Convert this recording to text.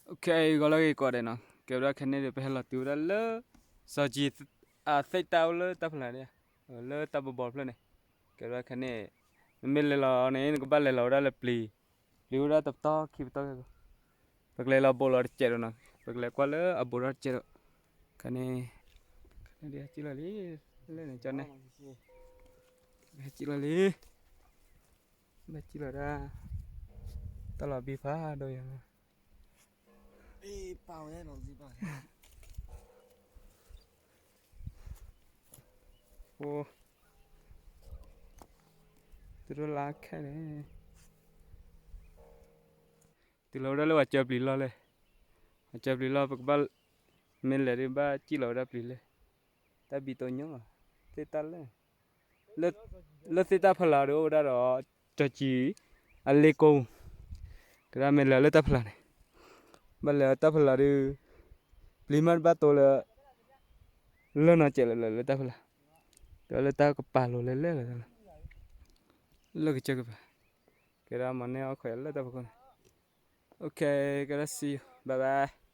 ဂီၤလၢဂ့ၤကိးဂၤဒဲးနီၤ, ကဲဝဲဒၣ်ခဲန့ၣ်ဒီး ပဟဲလီၤတုၤဝဲဒၣ်လၢ စီၤကံ အသ့ၣ်တၢ်အိၣ်လၢတၢ်ဖီလာ်န့ၣ်, လၢတၢ်ဘီဘီဖျၢၣ်န့ၣ်, ကဲဝဲဒၣ်ခဲန့ၣ်, နမ့ၢ်လဲၤလီၤန့ၣ် နကဘၣ်လဲၤလီၤဝဲဒၣ်လၢပျံၤ, ပျံၤအိၣ်ဝဲဒၣ်တပတီၢ်ခံပတီၢ်, ပကလဲၤလီၤဘိးလီၤတစဲးဒီးနီၤ, ပကလဲၤကွၢ်လၢအဘိးထီၣ်တစဲးဒီး, ခဲန့ၣ်, ဟဲစံၣ်လီၤလံ, လၢန့ၣ်ကန့ၣ်, ဟဲစံၣ်လီၤလံ, ဘၣ်စံၣ်လီၤဒၣ်, တၢ်လီၤဘံဖးဒိၣ်ယၤလီၤ. တုၤလီၤလၢခဲန့ၣ်, တုၤလီၤဝဲဒၣ်လၢပှၤကၢပျံၤလီၢ်လဲၣ်, ပှၤကၢပျံၤလီၢ် ပကဘၣ်, မ့ၢ်လဲၤဒ်ဘၣ်စံၣ်လီၤဝဲဒၣ်ပျံၤလဲၣ်, တၢ်ဘံတိၢ်ညီလီၤ, သ့ၣ်တၢ်လၢ လၢသ့ၣ်တၢ်ဖီလာ်ဒီးအိၣ်ဝဲဒၣ်ဒီး စီၤကံ အလ့ကိ, ကဲဒၣ်မ့ၢ်လဲၤလၢတၢ်ဖီလာ်န့ၣ်, ဘၣ်လဲၤတၢ်ဖီလာ်ဒီး, ပျံၤမးတဘၣ်တိၢ်လၢ, လၢနီၢ်ကဲးလၢလၢတၢ်ဖီလာ်, ကဲလၢတၢ်ကပၤလိၤလဲၣ်လဲၣ်လီၤ, လၢကစၢၢ်ကပၤ, ကဲဒၣ်မၤန့ၢ်အီၣ်ခွဲးလၢတၢ်ဖီခိၣ်န့ၣ်, ကဲဒၣ် see you, bye bye.